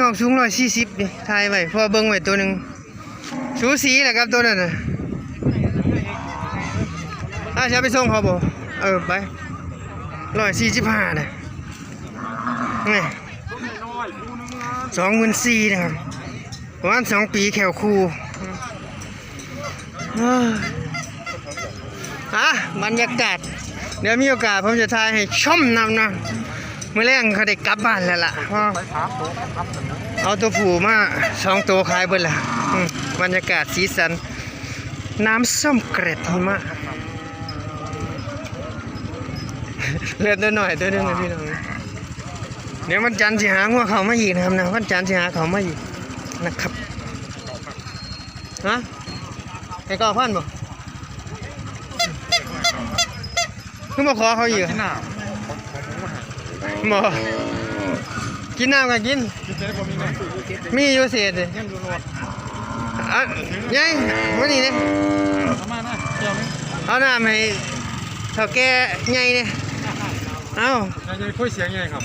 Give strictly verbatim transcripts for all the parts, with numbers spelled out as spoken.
น้องสูงร้อยสี่สิบนี่ถ่ายไว้เพราะว่าเบิ่งไว้ตัวหนึ่งสูสีแหละครับตัวนั้นน่ะถ้าจะไปส่งเขาบ่เออไปร้อยสี่สิบห้านะนี่สองหมื่นสี่นะครับประมาณสองปีแขวคู่ อ่ะบรรยากาศ เดี๋ยวมีโอกาสผมจะถ่ายให้ชมนำนะมื้อแลงเขาได้กลับบ้านแล้วล่ะอ้อเอาตัวผู้มาสองตัวขายเบิดละอืมบรรยากาศสีสัน น้ำส้มเกล็ดหิมะเลือดน้อยๆตัวหนึงนะพี่น้องเดี๋ยววันจันทร์สิหางัวเขามาอีกนะครับนะวันจันทร์สิหาเขามาอีกนะครับฮะ ให้เก้าพันบ่คือมาขอเขาอยู่กินน้ำบ่กินน้ำก็กินกินเสร็จบ่มีน้ำมีอยู่เศษเลยยังอยู่รถอ่ะไงวันนี้เนี่ยเอามานะเดี๋ยวนี้เอาน้ำให้เฒ่าแก่ไงเนี่ยเอาไงคุยเสียงไงครับ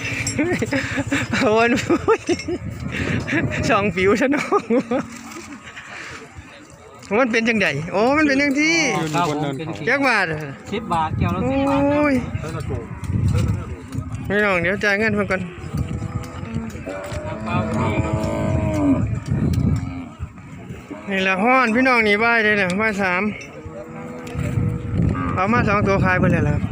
โอ้ยสองปิวซะน้อง มันเป็นจังได๋โอ้มันเป็นจังซี่อยู่นี่บนเนินเขาจักบาทสิบบาทแก้วละสิบบาทโอ้ยพี่น้องเดี๋ยวจ่ายเงินเพิ่นก่อนนี่ละฮ้อนพี่น้องนี่บ่ายเด้อเนี่ยบ่ายสามเอามาสองตัวขายเบิดแล้วล่ะครับ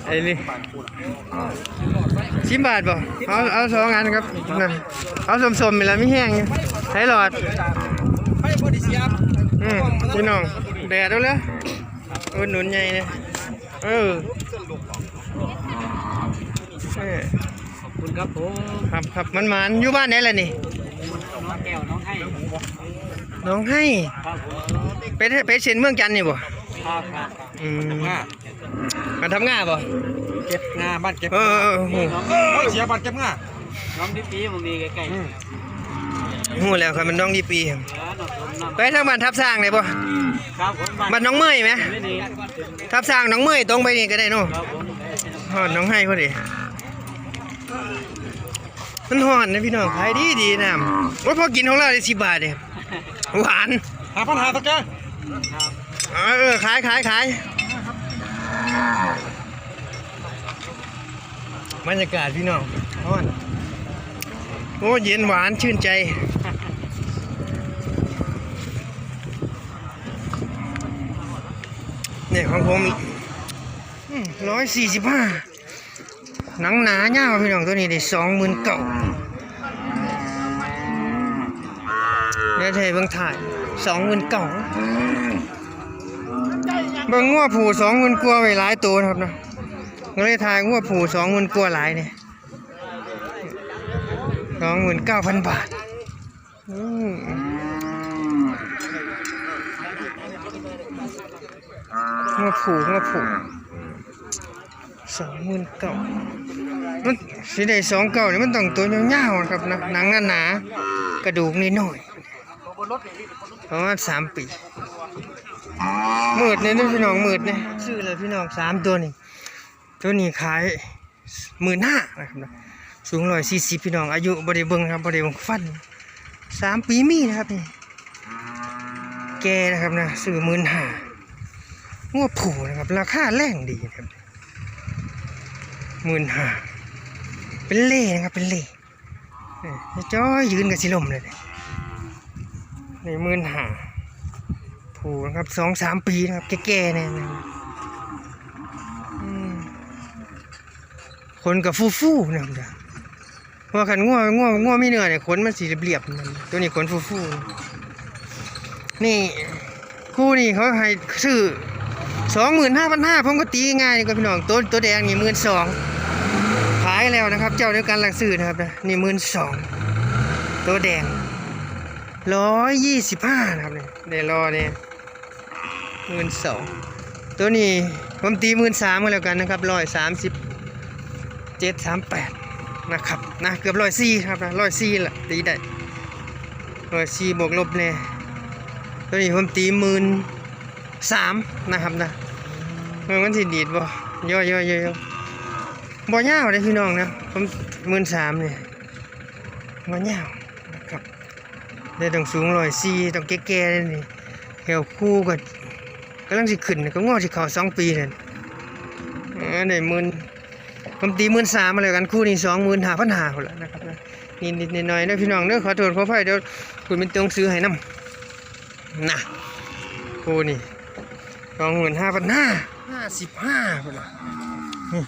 ไอ้นี่สิบบาทบ่เอาเอาสองอันครับนะเอาสมๆนี่ละมีแฮงอยู่ไทรอดอืมพี่น้องแดดเอาเลยอุดหนุนใหญ่เนี่ยเออเออ ขอบคุณครับผมครับครับมันหมานอยู่บ้านไหนล่ะนี่น้องแก้วน้องให้น้องให้ครับผมไปไปเซ็นเมืองจันทน์นี่บ่ครับครับอืมมาทำงานบ่เก็บงาบ้านเก็บเออเออเออโอ้โหเสียบัตรเก็บงาน้องที่ปีมันมีใกล้ๆอืมฮู้แล้วครับมันน้องดีปีครับไปทางบ้านทับช้างได้บ่ครับผมบ้านน้องเมยไหมทับช้างน้องเมยตรงไปนี่ก็ได้เนาะฮอดน้องไห้พอดีมันฮ้อนนะพี่น้องขายดีดีน้ำโอ้ยพอกินของเราได้สิบบาทเนี่ยหวานหาปัญหาสักแกเออขายขายขาย บรรยากาศพี่น้องฮ้อนโอ้เย็นหวานชื่นใจเนี่ยของผมร้อยสี่สิบห้าหนังหนาเงาพี่น้องตัวนี้ได้สองหมื่นเก้าเดี๋ยวไทยเบิ่งถ่ายสองหมื่นเก้าเบิ่งงัวผู้สองหมื่นกว่าไว้หลายตัวนะครับนะ ก็เลยทายงวดผูสองหมื่นกว่าหลายเนี่ยสองหมื่นเก้าพันบาทอืมงวดผูงวดผูสองหมื่นเก้ามันสิได้สองเก้าเนี่ยมันต้องตัวยาวๆนะครับนะหนังหนาๆกระดูกน้อยๆประมาณสามปีมืดเนี่ยนะพี่น้องมืดเนี่ยซื้อเลยพี่น้องสามตัวนี่ตัวนี้ขาย หมื่นห้านะครับนะสูงร้อยสี่สิบพี่น้องอายุบ่ได้เบิ่งครับบ่ได้เบิ่งฟันสามปีมีนะครับนี่แกนะครับนะซื้อหมื่นห้างัวผูนะครับราคาแรงดีนะครับหมื่นห้าเป็นเล่นะครับเป็นเล่นี่จ้อยยืนกับสิลมเลยนี่นี่หมื่นห้าผูนะครับสองสามปีนะครับแก่ๆเนี่ยนะครับอืม ขนกับฟูๆนะครับเพราะว่าคันงัวงัวงัวมีเนื้อเนี่ยขนมันสีเรียบๆมันตัวนี้ขนฟูๆนี่คู่นี่เขาให้ซื้อสองหมื่นห้าพันห้าผมก็ตีง่ายนี่ก็พี่น้องตัวตัวแดงนี่หมื่นสองขายแล้วนะครับ เจ้าเดียวกันหลักซื้อนะครับนะนี่หมื่นสองตัวแดงร้อยยี่สิบห้านะครับเนี่ยได้รอเนี่ย หมื่นสองตัวนี้ผมตีหมื่นสามก็แล้วกันนะครับร้อยสามสิบเจ็ดสามแปดนะครับนะเกือบร้อยสี่ครับนะร้อยสี่ละตีได้ ร้อยสี่บวกลบแน่ ตัวนี้ผมตีหมื่นสามนะครับนะ เออ มันสิดีดบ่ ย่อยย่อยย่อยย่อย บ่ยาวเลยพี่น้องนะ ผมหมื่นสามเนี่ย บ่ยาวนะครับ ได้ต้องสูงร้อยสี่ ต้องแก่ๆเลยนี่ แถวคู่ก็กำลังสิขึ้น ก็งอสิเข้าสองปีนั่น เออ ได้หมื่น ผมตีหมื่นสามมาเลยกัน คู่นี้สองหมื่นห้าพันห้าพุ้นละนะครับนะ นิดๆหน่อยๆเด้อพี่น้องเด้อ ขอโทษขออภัย เดี๋ยวคุณเป็นตัวหนังสือให้นำ นะ คู่นี้สองหมื่นห้าพันห้า ห้าสิบห้าพุ้นละ นี่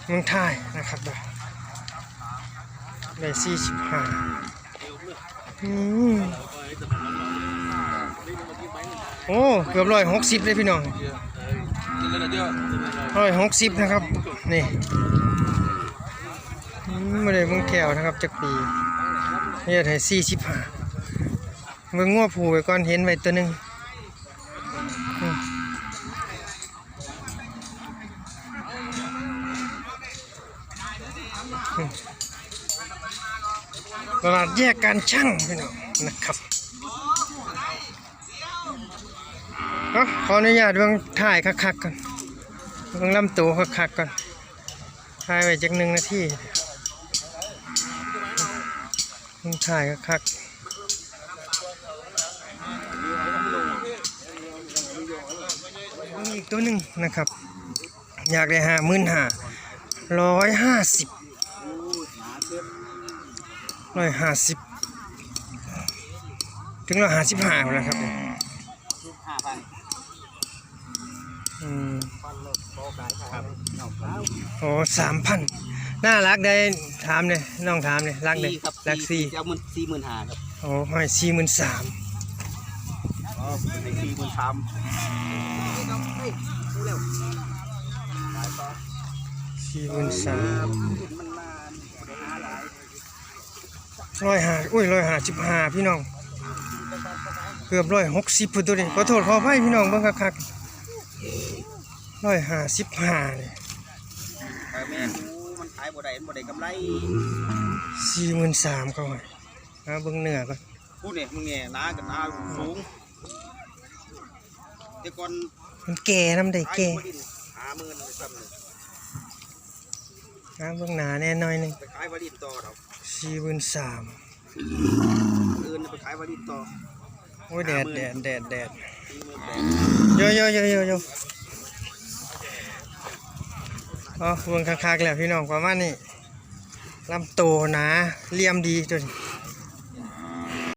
เมืองไทยนะครับเด้อ ได้สี่สิบห้า อืม โอ้ เกือบร้อยหกสิบเลยพี่น้อง ร้อยหกสิบนะครับ นี่ อืม บ่ได้เบิ่งแก้วนะครับ จักปี เฮ็ดให้สี่สิบห้า เบิ่งงัวผู้ไว้ก่อน เห็นไว้ตัวหนึ่ง อืม ตลาดแยกการชั่งพี่น้องนะครับ เอ้า ขออนุญาตเบิ่งท้ายคักๆก่อน เบิ่งลำตัวคักๆก่อน ถ่ายไว้จักหนึ่งนาที เบิ่งท้ายคักๆ เบิ่งอีกตัวหนึ่งนะครับ อยากได้ห้าหมื่นห้า ร้อยห้าสิบ ร้อยห้าสิบ ถึงร้อยห้าสิบห้าแล้วครับ ห้าพัน อืม ครับ อ๋อ สามพัน น่ารักได้ ถามเลย น้องถามเลย รักเลย สี่ครับ รักสี่ สี่ เอาหมื่น สี่หมื่นห้าครับ อ๋อ ให้สี่หมื่นสาม อ๋อ สี่หมื่นสาม สี่หมื่นสาม ร้อยห้า อุ้ย ร้อยห้าสิบห้า พี่น้อง เกือบร้อยหกสิบพุ้นตัวนี้ ขอโทษขออภัยพี่น้อง เบิ่งคักๆ ร้อยห้าสิบห้า นี่ เออ แม่น มันขายบ่ได้ มันบ่ได้กำไร สี่หมื่นสาม เขาให้ หาเบิ่งเนื้อก่อน พูดเนี่ย มึงเนี่ย หนากับหนาสูง แต่ก่อน มันแก่นำได้ ขาย แก่ อยู่บ่ดิน ห้าหมื่นเลยซ้ำเนี่ย หาเบิ่งหน้าแน่หน่อยหนึ่ง ไปขายบ่ดินต่อดอก สี่หมื่นสาม อื่นไปขายบ่ดินต่อ โอ้ย แดด แดด แดด แดด โย โย โย โย โย อ๋อ เบิ่งคักๆแล้วพี่น้อง ประมาณนี้ ลำโตหนา เหลี่ยมดีตัวนี้